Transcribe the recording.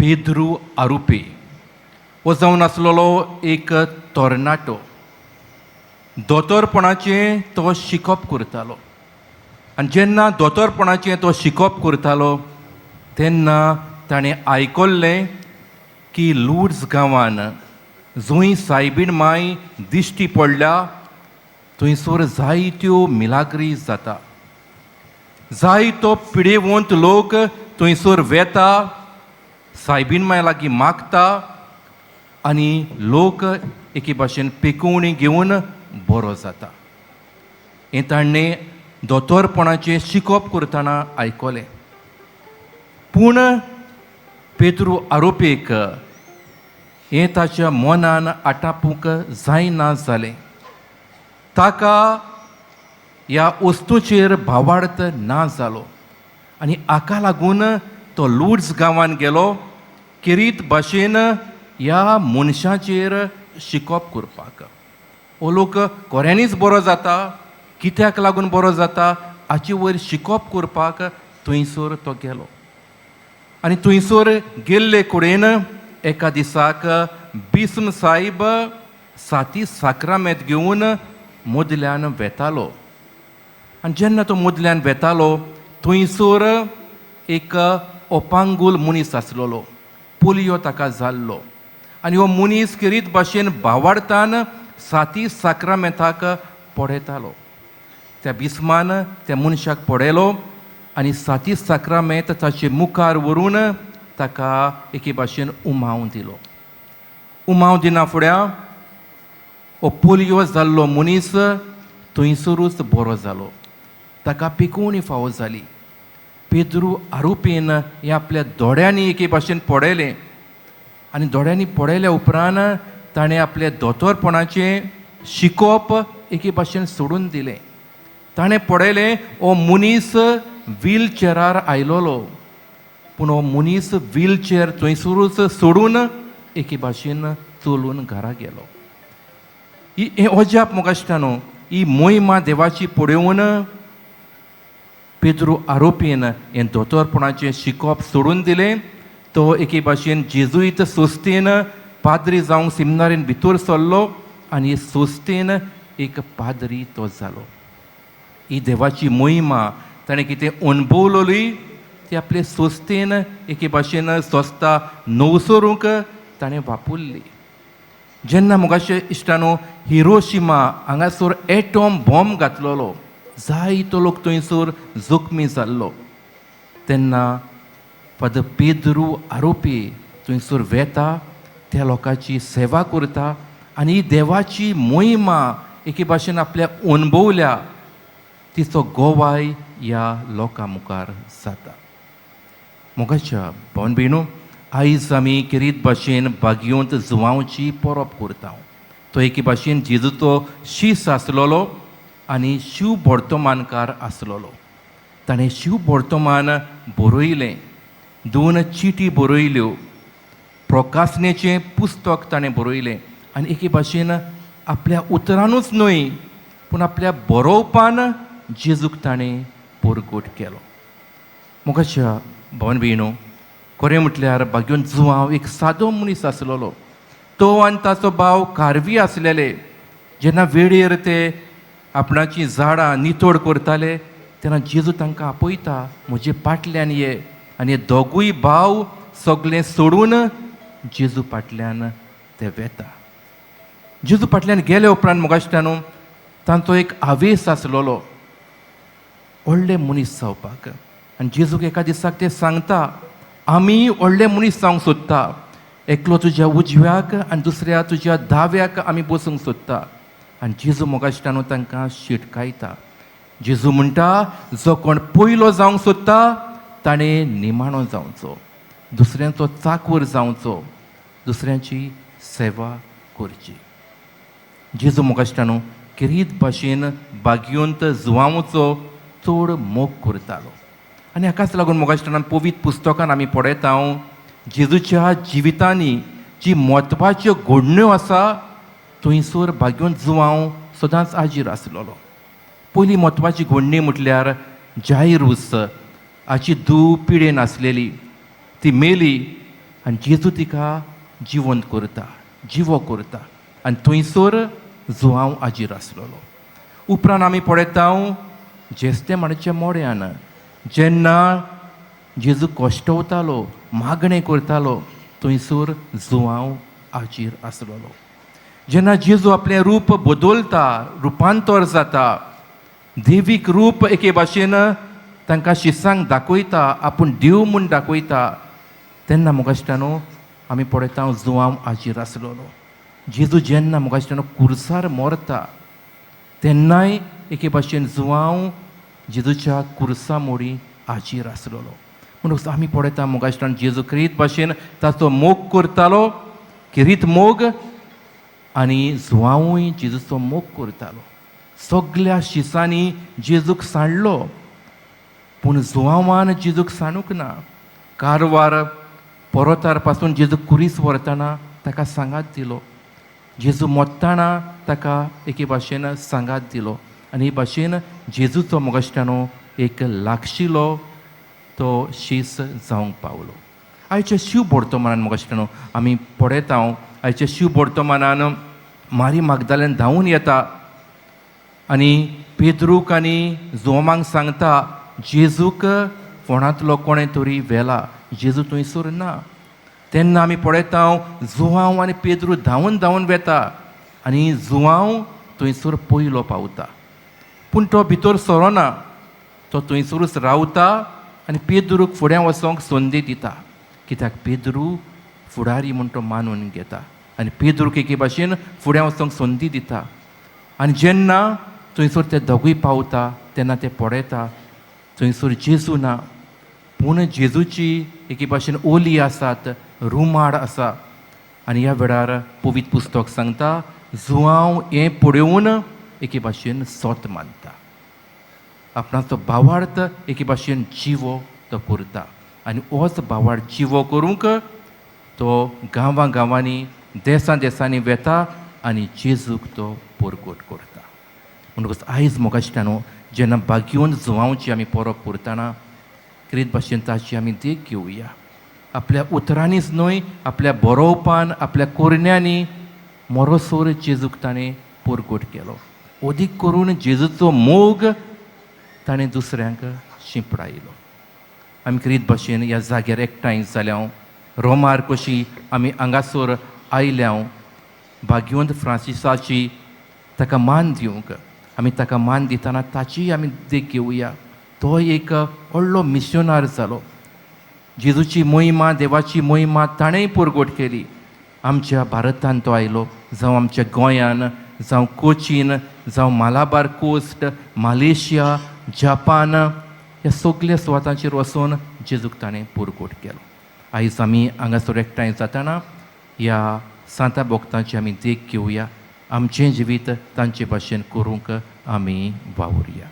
पेद्रू आरुपी हो जावन आसलेलो एक तरणाटो. दोतोरपणाचें तो शिकप करतालो आनी जेन्ना दोतोरपणाचें तो शिकप करतालो तेन्ना ताणें आयकल्लें की लुर्ज गांवान जंय सायबीण माय दिश्टी पडल्या थंयसर जायत्यो मिलाग्री जाता, जायतो पिडेवंत लोक थंयसर वेता, सायबीण माय लागीं मागता आनी लोक एके भाशेन पिकोवणी घेवन बरो जाता. हें ताणें दोतोरपणाचें शिकप करतना आयकलें. पूण पेद्रू आरोपीक हें ताच्या मनान आटापूंक जायना जालें. ताका ह्या वस्तूचेर भावार्थ ना जालो आनी हाका लागून तो लुर्ज गांवान गेलो खेरीत भाशेन ह्या मनशाचेर शिकप करपाक. हो लोक खऱ्यांनीच बरो जाता, कित्याक लागून बरो जाता हाचे वयर शिकप करपाक थंयसर तो गेलो. आनी थंयसर गेल्ले कडेन एका दिसाक बिस्म सायब साती साक्रामेंत घेवन मदल्यान वेतालो आनी जेन्ना तो मदल्यान वेतालो थंयसर एक ओपांगूल मनीस आसलेलो, पोलियो ताका जाल्लो आनी हो मनीस खेरीत भाशेन भावार्थान साती साक्रामेंताक पळयतालो. त्या बिस्मान त्या मनशाक पळयलो आनी साती साक्रामेंत ताचे मुखार व्हरून ताका एके भाशेन उमाव दिलो. उमाव दिना फुड्या हो पोलियो जाल्लो मनीस थंयसरूच बरो जालो, ताका पिकोवणी फावो जाली. पेद्रू आरोपीन हें आपल्या दोळ्यांनी एके भाशेन पळयलें आनी दोळ्यांनी पळयल्या उपरांत ताणें आपलें दोतोरपणाचें शिकोवप एके भाशेन सोडून दिलें. ताणें पळयलें हो मनीस व्हीलचेरार आयलोलो, पूण हो मनीस व्हीलचेर थंयसरूच सोडून एके भाशेन चलून घरा गेलो. ही हें अजाप मोगाश्टानो, ही मोहिमा देवाची पळोवन पेद्रू आरोपीन हें दोतोरपणाचें शिकोवप सोडून दिलें. तो एके भाशेन जेजुईत संस्थेन पाद्री जावंक सिमनारीन भितर सरलो आनी संस्थेन एक पाद्री तो जालो. ही देवाची मोहिमा ताणें कितें अणभवलोली ती आपले संस्थेन एके भाशेन संस्था नवसरूंक ताणें वापरली. जेन्ना मोगाचे इश्टानो हिरोशिमा हांगासर एटॉम बॉम्ब घातलेलो, जायतो लोक थंयसर जखमी जाल्लो, तेन्ना फादर पेद्रू आरोपी थंयसर वेता, त्या लोकांची सेवा करता आनी देवाची मोहिमा एके भाशेन आपल्या अणभवल्या तिचो गोवाय ह्या लोकां मुखार जाता. मोगाच्या भावन भयणू, आयज आमी खेरीत भाशेन बागयोंत जुवांवची परब करता. तो एके भाशेन जेजूचो शीस आसलेलो आनी शिव वर्तमानकार आसलेलो. ताणें शिव वर्तमान बरयलें, 2 चिटी बरयल्यो, प्रकासनेचें पुस्तक ताणें बरयलें आनी एके भाशेन आपल्या उतरानूच न्हय पूण आपल्या बरोवपान जेजूक ताणें परगट केलो. मोगाच्या भावन भयणो, खरें म्हटल्यार बागयोन जुवांव एक सादो मनीस आसलेलो. तो आनी ताचो भाव कारवी आसलेले. जेन्ना वेळेर ते आपणाचीं झाडां नितळ करताले तेन्ना जेजू तांकां आपयता, म्हजे फाटल्यान ये. आनी दोगूय भाव सगळें सोडून जेजू फाटल्यान ते वेता. जेजू फाटल्यान गेले उपरांत मोगाश्टानो तांचो एक आवेस आसलेलो व्हडले मनीस जावपाक. आनी जेजूक एका दिसाक ते सांगता, आमी व्हडले मनीस जावंक सोदता, एकलो तुज्या उजव्याक आनी दुसऱ्या तुज्या दाव्याक आमी बसूंक सोदता. आनी जेजू मोगाश्टानो तांकां शिटकायता. जेजू म्हणटा, जो कोण पयलो जावंक सोदता ताणें निमाणो जावचो, दुसऱ्यांचो चाकूर जावचो, दुसऱ्यांची सेवा करची. जेजू मोगाश्टानो खेरीत भाशेन बागयोंत जुवांवचो चड मोग करतालो. आनी हाकाच लागून मोगाश्टान पवित्र पुस्तकान आमी पळयता जेजूच्या जिवितांनी जी म्हत्वाच्यो घडण्यो आसा थंयसर बागयोंत जुवांव सदांच हाजीर आसलेलो. पयली म्हत्वाची घडणी म्हटल्यार जायरूस हाची धूव पिडेन आसलेली, ती मेली आनी जेजू तिका जिवंत करता, जिवो करता आनी थंयसर जुआंव आजीर आसलेलो. उपरांत आमी पळयता जेस्तेमानाच्या मोड्यान जेन्ना जेजू कश्टवतालो, मागणें करतालो, थंयसर जुआंव आजीर आसलेलो. जेन्ना जेजू आपलें रूप बदलता, रुपांतर जाता, देवीक रूप एके भाशेन तांकां शिसांक दाखयता, आपूण देव म्हूण दाखयता, तेन्ना मोगाश्टानो आमी पळयता जुआंव आजीर आसलेलो. जेजू जेन्ना मोगाश्टानो कुर्सार मरता तेन्नाय एके भाशेन जुआंव जेजूच्या कुर्सा मोडी आजीर आसलेलो. म्हणून आमी पळयता मोगाश्टान जेजू क्रीत भाशेन ताचो मोग करतालो, किरीत मोग, आनी जुआंवूय जेजूचो मोग करतालो. सगल्या शिसांनी जेजूक सांडलो, पूण जुआंवान जेजूक सांडूंक ना. कारवार परोतार पासून जेजू कुरीस व्हरतना ताका सांगात दिलो, जेजू मोत्ताना ताका एके भाशेन सांगात दिलो आनी हे भाशेन जेजूचो मोगाश्टानो एक लागशिलो तो शीस जावंक पावलो. आयच्या शिव बोर्तमानान मोगाश्टानो आमी पळयता, आयच्या शिव बोर्तमानान मारी मागदाल्यान धांवून येता आनी पेद्रूक आनी जोमांक सांगता, जेजूक फोणांतलो कोणें तरी व्हेला, जेजू थंयसर ना. तेन्ना आमी पळयता जुआंव आनी पेद्रू धांवून धांवून वेता आनी जुआंव थंयसर पयलो पावता, पूण तो भितर सरना, तो थंयसरूच रावता आनी पेद्रूक फुडें वचोंक संदी दिता, कित्याक पेद्रू फुडारी म्हूण तो मानून घेता आनी पेद्रूक एके भाशेन फुडें वचोंक संदी दिता. आनी जेन्ना थंयसर ते दोगूय पावता तेन्ना ते पळयता थंयसर जेजू ना, पूण जेजूची एके भाशेन ओली आसात, रुमाड आसा. आनी ह्या वेळार पवित्र पुस्तक सांगता जुआंव हें पळोवन एके भाशेन सोत मानता, आपणाचो भावार्थ एके भाशेन जिवो तो करता आनी होच भावार्थ जिवो करूंक तो गांवां गांवांनी, देसां देसांनी वेता आनी जेजूक तो परगट करता. म्हणटकच आयज मोगाश्टानो जेन्ना बागयोन जुआंवची आमी परब करतना क्रीत भाशेन ताची आमी देख घेवया. आपल्या उतरांनीच न्हय, आपल्या बरोवपान, आपल्या कोरण्यांनी मोरोसोर जेजूक ताणें परगट केलो. अदीक करून जेजूचो मोग ताणें दुसऱ्यांक शिंपडायलो. आमी क्रीत भाशेन ह्या जाग्यार एकठांय जाल्या, रोमार कशी आमी हांगासर आयल्या भाग्यवंत फ्रांसिसाची ताका मान दिवंक, आमी ताका मान दितना ताचीय आमी देख घेवया. तो एक व्हडलो मिशनार जालो. जेजूची मोहिमा, देवाची मोहिमा ताणेंय परगट केली. आमच्या भारतान तो आयलो, जावं आमच्या गोंयान, जावं कोचीन, जावं मालाबार कोस्ट, मालेशिया, जपान, ह्या सगल्या सुवातांचेर वचून जेजूक ताणें परगट केलो. आयज आमी हांगासर एकठांय जातना ह्या सांता भक्तांची आमी देख घेवया. आमचें जिवीत तांचे भाशेन करूंक आमी वावुरया.